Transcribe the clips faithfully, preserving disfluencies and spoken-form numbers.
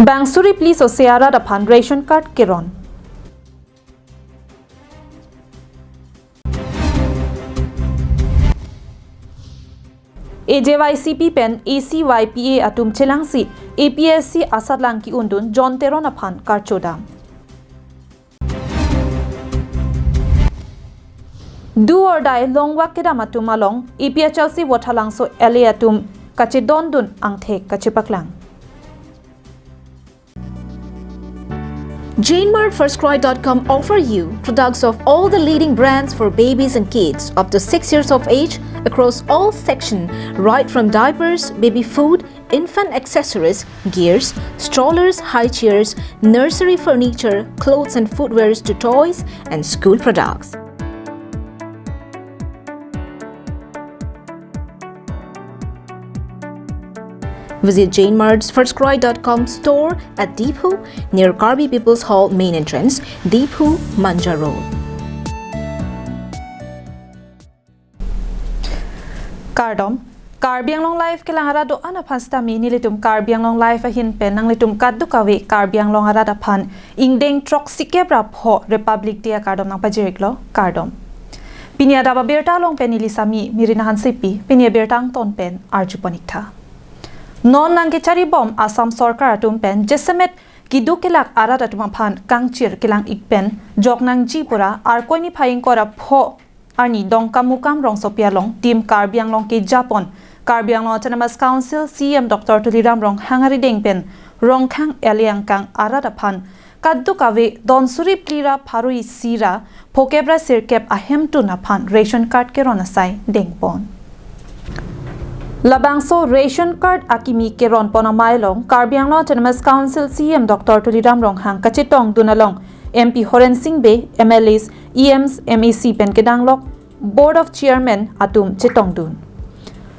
Bang suri phli sose arat aphan ration card keron. A J Y C P pen A C Y P A atum chelangsi A P S C asatlang ki-undun John Teron aphan karchodam. Do or die long walk kedam atum along A P H L C Vothatlangso L A atum kachedondun angthek kachepaklang. Jane Mart First Cry dot com offer you products of all the leading brands for babies and kids up to six years of age across all section, right from diapers, baby food, infant accessories, gears, strollers, high chairs, nursery furniture, clothes and footwears to toys and school products. Visit Jane Mart's First Cry dot com store at Diphu near Karbi People's Hall main entrance, Diphu, Manja Road. Kardom, Karbi Anglong Live kelang arat do-an aphan sitame nelitum Karbi Anglong Live ahin pen nanglitum kadokave Karbi Anglong arat aphan ingdeng throksikep ra pho Republic Day akardom nangpajir-iklo, kardom. Pini adap abirta along pen neli Sami Mirina Hansepi, pini abirta angton pen arjupon-iktha. Non nangkecharibom Assam sorkar atum pen jasemet keduk kelak arat atum aphan kangchir kelang-ik pen joknangji pura Arkoi niphai ingkoi ra pho arni Dongkamukam rongsopi along Team Karbi Anglong kejapon Karbi Anglong Autonomous Council C E M Doctor Tuliram Ronghang arideng pen Rongkhang L A angkang arat aphan kadokave don suri phli ra pharo isi ra phokep ra sirkep ahemtun aphan ration card keron asai dengpon. Labangso ration card akimi keronpon amei along Karbi Anglong Autonomous Council C E M Doctor Tuliram Ronghang kachetongdun along M P Horen Sing Bey, M L As, E Ms, M A C pen kedanglok Board of Chairman atum chetongdun.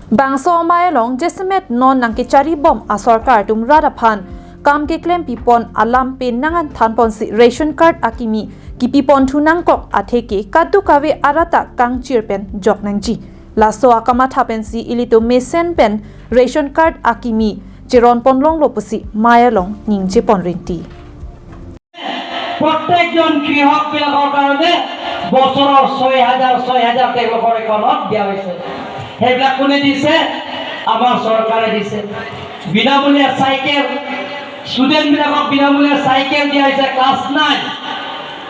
Bangso amei along jasemet non nangkecharibom asorkar atum rat aphan kam keklempipon alam pen nangthanponsi ration card akimi kipiponthu nangkok atheke kadokave arat ta kangchir pen joknangji. Laso akamatha pensi ilitum mesen pen ration card akimi cheronpon longlo pusi amei along ningjepon rinti. প্ৰত্যেকজন কৃষকবিলাকৰ কাৰণে বছৰৰ ছয় হাজাৰ, ছয় হাজাৰ তেওঁলোকৰ একাউণ্টত দিয়া হৈছে। সেইবিলাক কোনে দিছে? আমাৰ চৰকাৰে দিছে। বিনামূলীয়া চাইকেল, ষ্টুডেণ্টবিলাকক বিনামূলীয়া চাইকেল দিয়া হৈছে, ক্লাছ নাইন।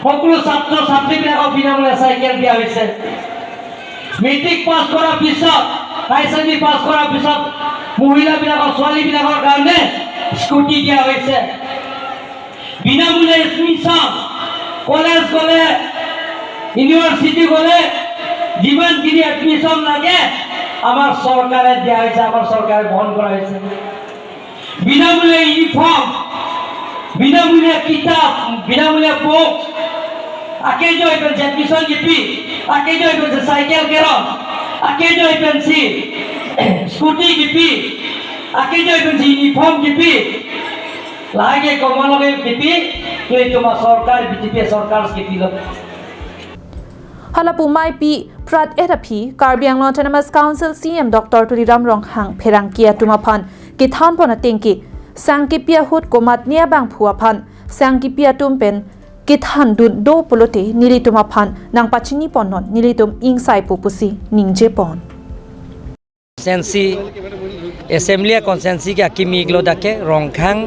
সকলো ছাত্ৰ ছাত্ৰীবিলাকক বিনামূলীয়া চাইকেল দিয়া হৈছে। মেট্ৰিক পাছ কৰাৰ পিছত, হাই ছেকেণ্ডেৰী পাছ কৰাৰ পিছত মহিলাবিলাকৰ, ছোৱালীবিলাকৰ কাৰণে স্কুটি দিয়া হৈছে। বিনামূলীয়া এডমিশ্যন, কলেজ গ'লে, ইউনিভাৰ্চিটি গ'লে যিমানখিনি এডমিশ্যন লাগে আমাৰ চৰকাৰে দিয়া হৈছে, আমাৰ চৰকাৰে বহন কৰা হৈছে। বিনামূলীয়া ইউনিফৰ্ম, বিনামূলীয়া কিতাপ, বিনামূলীয়া বুক, akejoi pensi admission kipi, akejoi pensi cycle keron, akejoi pensi scooty kipi, akejoi pensi uniform kipi. Lahai ke komatlo ke kipi, ke itum asorkar, B J P sorkar kipilo. Hala pu maipi prat-et aphi Karbi Anglong Autonomous Council C M Doctor Tuliram Ronghang pherangke atum aphan kethanpon ateng ke sang kipi ahut komatne abangphu aphan sang kipi atum pen kethandun do pulote nelitum aphan nangpachiniponnon, nelitum ingsaipo pusi ningjepon. Constituency, Assembly constituency ke akimi iklo dak ke Rongkhang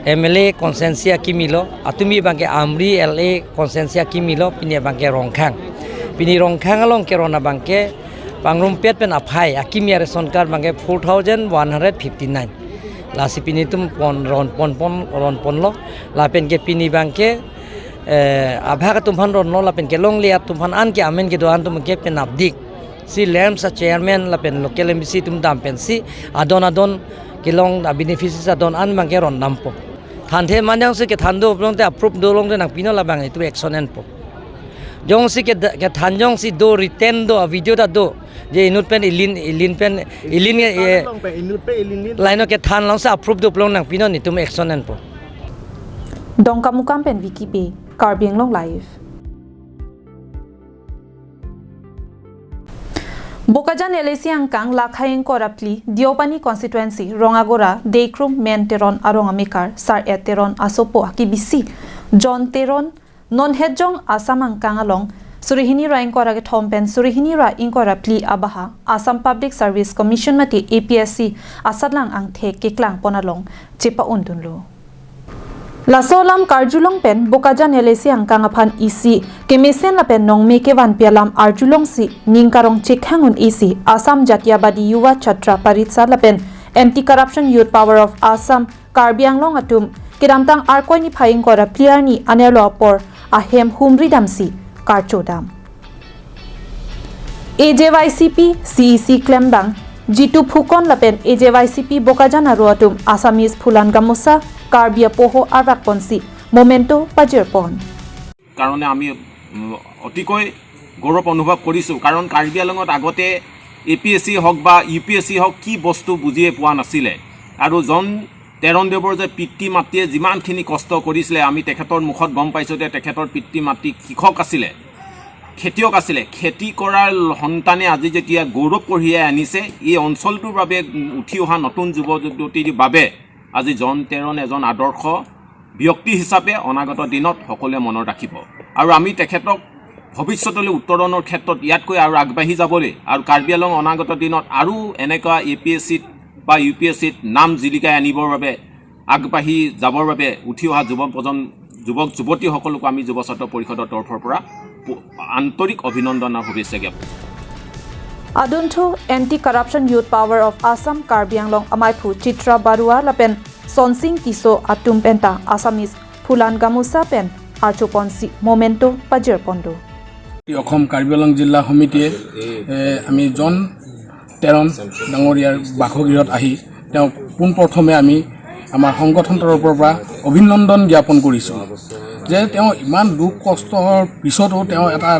M L A constituency akimi lo, atumi abangke Amri L A constituency akimi lo, pini abangke Rongkhang. Pini Rongkhang along keron abangke pangrumpet pen aphai akimi a-ration card abangke four thousand one hundred fifty-nine. Lasi pini itum pon ron pon pon ron ponlo. Lapen ke pini abangke, eh, abhag atum aphan ronlo lapen kelongle atum aphan an ke amen kedo-an atum ke penapdik si LAMPS a-chairman lapen local M A C atum dam pensi adon adon kelong a-beneficiaries adon an abangke rondampo. Thanthe man jongsi kethan do pulote, approve do pulote nangpinon, labang itum action enpo. Jongsi ke, kethan jongsi do, written do, a-video ta do. Je inut pen ilin, ilin pen, ilin, eh, Long pen inut pen ilin lin. Laino kethan longsi approve do pulo nangpinon, itum action enpo. Dongkamukam pen Vicky Bey, Karbi Anglong Live. Bokajan L A C angkang lakhai ingkoi ra phli Deopani constituency Rongagora Deikrum Men Teron arong amekar Sar-et Teron asopo akebisi John Teron non hetjong Assam angkang along suri hini ra ingkoi ra kethom pen suri hini ra ingkoi ra phli abaha Assam Public Service Commission mate A P S C asatlang angthek keklang pon along chepa-undunlo. Laso alam karjulong pen Bokajan L A C angkang aphan isi kemesen lapen nongme kevanpi alam arjulongsi ning karong chekhang un-isi Assam Jatiyabadi Yuva Chhatra Parishad lapen Anti Corruption Youth Power of Assam Karbi Anglong atum kedamtang Arkoi niphai ingkoi ra phli arni anerlo apor ahem humri damsi karcho dam. A J Y C P C E C klembang Jitu Phukon lapen A J Y C P Bokajan aro atum Assamese Phulan Gamosa Karbi apoho arvak ponsi memento pajir pon. কাৰণে আমি উম, অতিকৈ গৌৰৱ অনুভৱ কৰিছোঁ। কাৰণ কাৰ্বি আংলঙত আগতে A P S চি হওক বা ইউ পি এছ চি হওক কি বস্তু বুজিয়ে পোৱা নাছিলে। আৰু জন তেৰণ দেৱৰ যে পিতৃ মাতৃয়ে যিমানখিনি কষ্ট কৰিছিলে, আমি তেখেতৰ মুখত গম পাইছোঁ যে তেখেতৰ পিতৃ মাতৃ কৃষক আছিলে, খেতিয়ক আছিলে। খেতি কৰাৰ সন্তানে আজি যেতিয়া গৌৰৱ কঢ়িয়াই আনিছে, এই অঞ্চলটোৰ বাবে উঠি অহা নতুন যুৱ যুৱতীৰ বাবে আজি জন তেৰণ এজন আদৰ্শ ব্যক্তি হিচাপে অনাগত দিনত সকলোৱে মনত ৰাখিব। আৰু আমি তেখেতক ভৱিষ্যতলৈ উত্তৰণৰ ক্ষেত্ৰত ইয়াতকৈ আৰু আগবাঢ়ি যাবলৈ আৰু কাৰ্বি আংলং অনাগত দিনত আৰু এনেকুৱা এ পি এছ চিত বা ইউ পি এছ চিত নাম জিলিকাই আনিবৰ বাবে, আগবাঢ়ি যাবৰ বাবে উঠি অহা যুৱ প্ৰজন্ম, যুৱক যুৱতীসকলকো আমি যুৱ ছাত্ৰ পৰিষদৰ তৰফৰ পৰা প- আন্তৰিক অভিনন্দন আৰু শুভেচ্ছা জ্ঞাপন। Adunthu Anti Corruption Youth Power of Assam Karbi Anglong amaiphu Chitra Barua lapen Sonsing Tisso atum penta Assamese Phulan Gamosa pen archo ponsi memento pajir pondo. অসম কাৰ্বি আংলং জিলা সমিতিয়ে এ, আমি জন তেৰণ ডাঙৰীয়াৰ বাসগৃহত আহি তেওঁক পোনপ্ৰথমে আমি আমাৰ সংগঠন তৰফৰ পৰা অভিনন্দন জ্ঞাপন কৰিছোঁ যে তেওঁ ইমান দুখ কষ্টৰ পিছতো তেওঁ এটা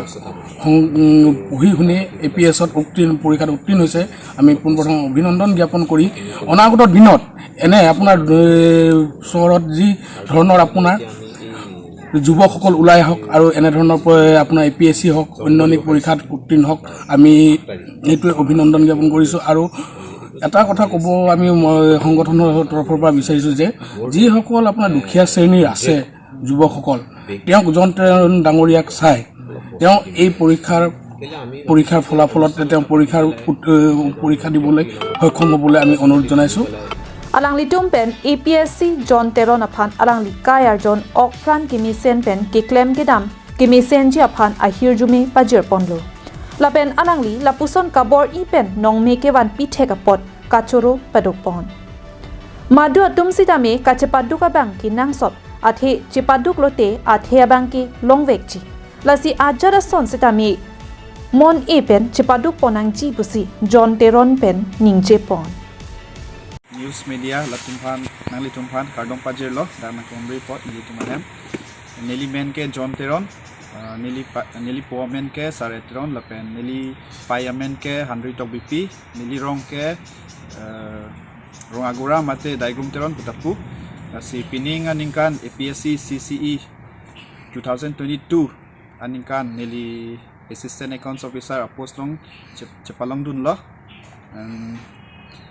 সং- উম, পঢ়ি শুনি এ পি এছত উত্তীৰ্ণ, পৰীক্ষাত উত্তীৰ্ণ হৈছে। আমি পোনপ্ৰথমে অভিনন্দন জ্ঞাপন কৰি অনাগত দিনত এনে আপোনাৰ এ, চহৰত যি ধৰণৰ আপোনাৰ যুৱকসকল ওলাই আহক আৰু এনেধৰণৰ প- আপোনাৰ এ পি এছ চি হওক, অন্যান্য পৰীক্ষাত উত্তীৰ্ণ হওক, আমি এইটোৱে অভিনন্দন জ্ঞাপন কৰিছোঁ। আৰু এটা কথা ক'ব আমি মই সংগঠনৰ তৰফৰ পৰা বিচাৰিছোঁ যে যিসকল আপোনাৰ দুখীয়া শ্ৰেণীৰ আছে যুৱকসকল, তেওঁক জন তেৰণ ডাঙৰীয়াক চাই তেওঁ এই পৰীক্ষাৰ পৰীক্ষাৰ ফলাফলত তেওঁ পৰীক্ষাৰ উত- পৰীক্ষা দিবলৈ সক্ষম হ'বলৈ আমি অনুৰোধ জনাইছোঁ। Alanglitum pen A P S C John Teron aphan alangli kai arjon okpran kemesen pen keklem kedam kemesenji aphan ahirjume pajir ponlo. Lapen alangli lapuson kabor-i pen nongme kevanpi thek apot kachoro paduk pon. Madu atum sitame kachepaduk abang ke nangsot, athe chepaduk lote athe abang ke longvekji. Lasi ajat ason sitame mon-e pen chepaduk pon nangji pusi John Teron pen ningje pon. News media latum aphan, nanglitum aphan kardom pajirlo, dak nangkongri pot nelitum ahem. Neli men ke John Teron, ah, neli pa, neli po amen ke Sar-et Teron, lapen neli pai amen ke Henry Tokbipi, neli rong ke, eh, Rongagora mate Daigrum Teron pu ta pu. Lasi pining aningkan A P S C C C E two thousand twenty-two aningkan neli Assistant Accounts Officer apost along chep- chepalongdunlo. Em,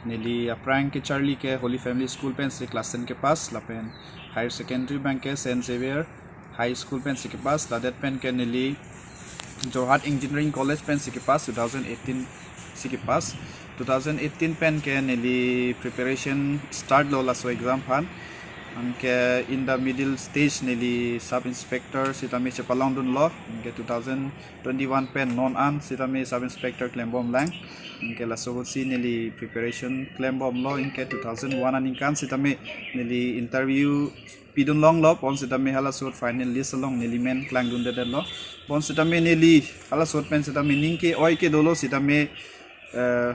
neli aphrang kecharli ke Holy Family School pensi class ten kepass, lapen higher secondary abang ke Saint Xavier High School pensi kepass, ladet pen ke neli Jorhat Engineering College pensi kepass two thousand eighteen si kepass. Two thousand eighteen pen ke neli preparation start lo laso exam aphan. Anke in the middle stage neli sub inspector sitame chepalongdunlo. Anke two thousand twenty-one pen non an sitame sub inspector klembomlang. Anke laso ahut si neli preparation klembomlo. Anke two thousand one aningkan sitame neli interview pidunlonglo, pon sitame halaso ahut final list along neli men klangdundedetlo. Pon sitame neli halaso ahut pen sitame ning ke-oi ke dolo sitame, eh,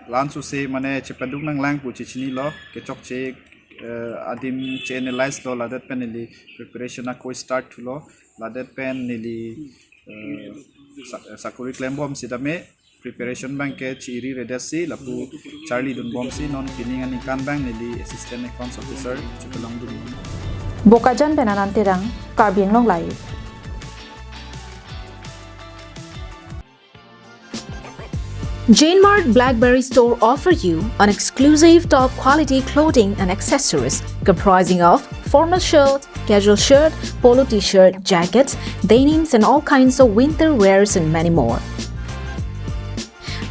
la-an suse mane chepaduk nanglang pu chechinilo, kechokche, eh, adim che-analyze lo, ladet pen neli preparation ako start thulo, ladet pen neli, eh, sa- sakori klembom sitame preparation abang ke chiri redetsi lapu charlidunbomsi non pining aningkan abang neli Assistant Accounts Officer chepalongdun. Bokajan pen Anand Terang, Karbi Anglong Live. Jainmart Blackberry Store offer you an exclusive top quality clothing and accessories comprising of formal shirt, casual shirt, polo t-shirt, jackets, denims and all kinds of winter wears and many more.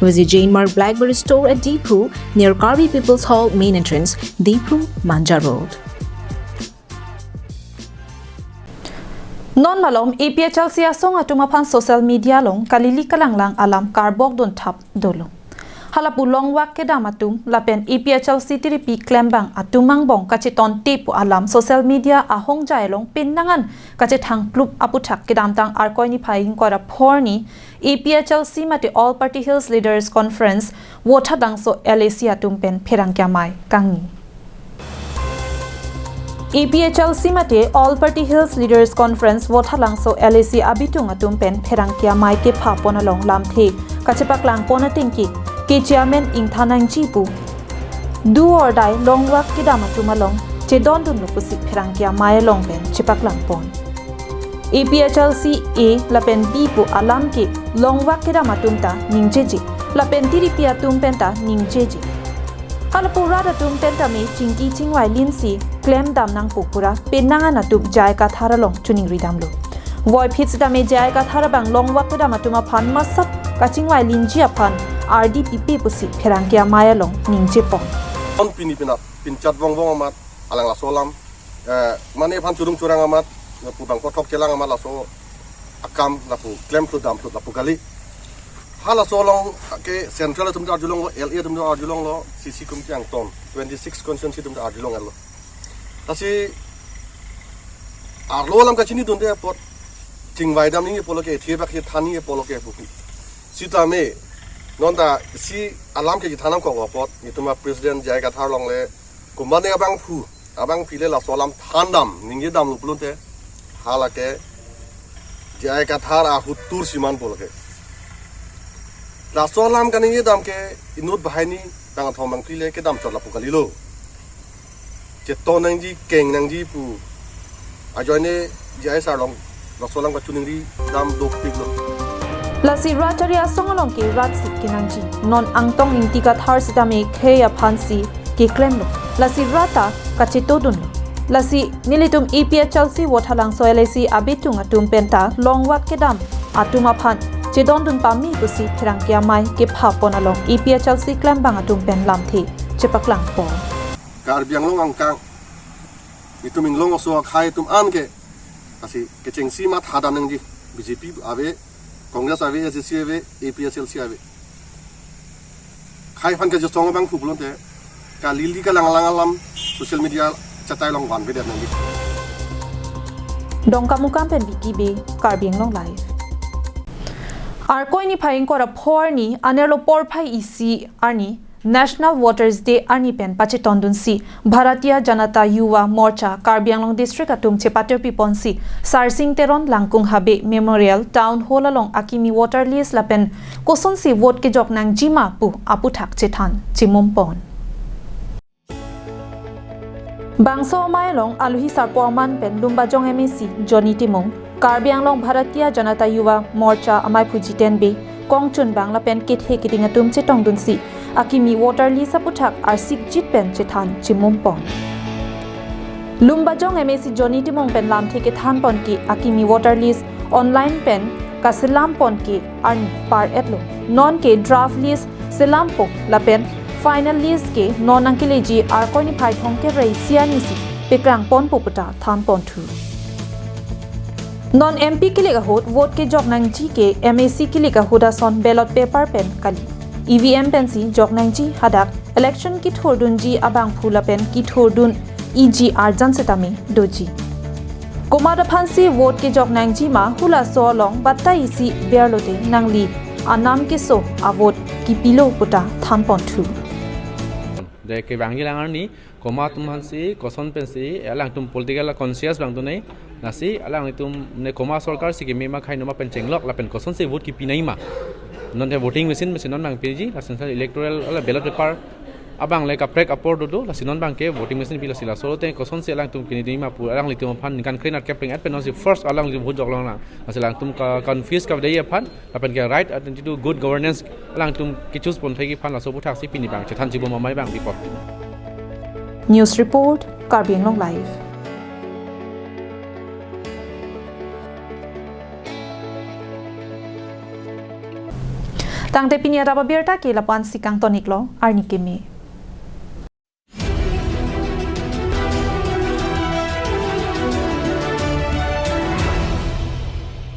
Visit Jainmart Blackberry Store at Diphu near Karbi People's Hall main entrance, Diphu, Manja Road. Non malom A P H L C asong atum aphan social media along kalili kalanglang alam karbok dun thap dolo. Halapu longvak kedam atum lapen A P H L C tiripi klembang atum angbong kacheton tepu alam social media ahongjai along pinnangan kachethang plup aputhak kedamtang Arkoi niphai ingkoi ra phor arni A P H L C mate All Party Hills Leaders Conference Vothatlangso L A C atum pen pherangke amei kangni. A P H L C mate All Party Hills Leaders Conference Vothatlangso L A C abitung atum pen pherangke amei kepha pon along lamthe kachepaklang pon atengke ke chairman ingthan nangji pu do or die longvak kedam atum along chedondunlo pusi pherangke amei along pen chepaklang pon. A P H L C A lapen B pu alam ke longvak kedam atum ta ningjeje, lapen tiripi atum pen ta ningjeje. Halapu rat atum pen tame chingki chingvai linsi klem dam nangpo pura pinnangan atum J I Kathar along choningri damlo. Voiphit sitame J I Kathar abang longvak kedam atum aphan masap kachingvai linji aphan ardi pipe pusi pherangke amei along ningje pon. On pini pinat, pinchat vong vong amat, alang laso alam, eh, mane aphan churung churang amat, pu bang kothok chelang amat laso akam lapu klem thu dam thu lapu kali. Halaso along ke central atum ta arjulonglo, L A atum ta arjulonglo, C C committee angton, twenty-six constituency atum ta arjulonglo. Lasi arlo alam kachinidunde apot chingvai dam ningje pulo ke, thie bak thie than ningje pulo ke pupi. Sitame non ta si alam ke chethan nangkok apot, netum a president J I Kathar along le, komatne abangphu, abangpi le laso alam than dam ningje damlo pulote, halake J I Kathar ahut tur siman pulo ke. Laso alam kaningje dam ke inut banghini bangkethom bangphli le kedam chot lapu kalilo. Cheton nangji, keng nangji pu ajoine J I sir along laso alam kachoningri dam dopiklo. Lasi rat ari asong along ke rat si kenangji. Non Angtong Ingti Kathar sitame khei aphan si keklemlo. Lasi rat ta kachetodunlo. Lasi nelitum A P H L C Vothatlangso L A C abitung atum pen ta longvak kedam atum aphan chedondun pame pusi pherangke amei kepha pon along A P H L C klembang atum pen lamthe chepaklang pon. Karbi Anglong angkang, itum inglong oso akhei atum an ke, lasi kechengsi matha dam nangji, B J P ave, Congress ave, A C C ave, A P H L C ave. Khei aphan kejosong abangphu pulote, kalili kalanglang alam social media chatai along vanvedet nangji. Dongkamukam pen Vicky Bey, Karbi Anglong Live. Arkoi niphai ingkoi ra phor arni, anerlo porphai isi arni, National Voters Day arni pen pachetondunsi Bharatiya Janata Yuva Morcha Karbi Anglong District atum chepatirpi ponsi Sarsing Teron Langkung Habe Memorial Town Hall along akimi voter list lapen kosonsi vote kejok nangjima pu aputhak chethan chimum pon. Bangso amei along aluhi sarpo aman pen Lumbajong M A C Johnny Timung, Karbi Anglong Bharatiya Janata Yuva Morcha ameiphu Jiten Bey, kongchunbang lapen kethe keding atum chetongdunsi akimi voter list aputhak arsikjit pen chethan chimum pon. Lumbajong M A C Johnny Timung pen lamthe kethan pon ke akimi voter list online pen kaselam pon ke arni par-etlo. Non ke draft list selampo lapen final list ke non nangkeleji Arkoi niphai thomkep ra isi arni si paklang ponpo puta than ponthu. Non M P kilik ahut vote kejok nangji ke M A C kilik ahut ason ballot paper pen kali. E V M pensi jok nangji, hadak election kethurdunji abangphu lapen kethurdun iji arjan setame doji. Komat aphansi vote kejok nangjima, hulaso along batai isi berlote nangli anam keso avote kipilo puta than ponthu. Dei kevangji alang arni, komat atum aphansi, koson pensi, alangtum political conscious abang do nai, lasi alangtum ne komat sorkar si keme ma khei noma pen chenglok lapen kosonsi vote kipi nangjima. Non te voting machine machine non nangpiji, lason sa electoral ala ballot paper Abang le kaprek apor dodo, lasi non abang ke voting machine pi lasi laso lote kosonsi alangtum kini dima pu alanglitum aphan ningkan kre-nerkep pleng-et pen nonsi first alanglitum vote jok longlang. Lasi alangtum ka confuse kave aphan, lapen ke right attitude to good governance alangtum ke-choose pon thekji aphan laso aputhak si pini abang chethan chibom amei abang bipot. News report, Karbi Anglong Live. Tangte pini adap abirta ke lapu-an si kangton-iklo, arni keme.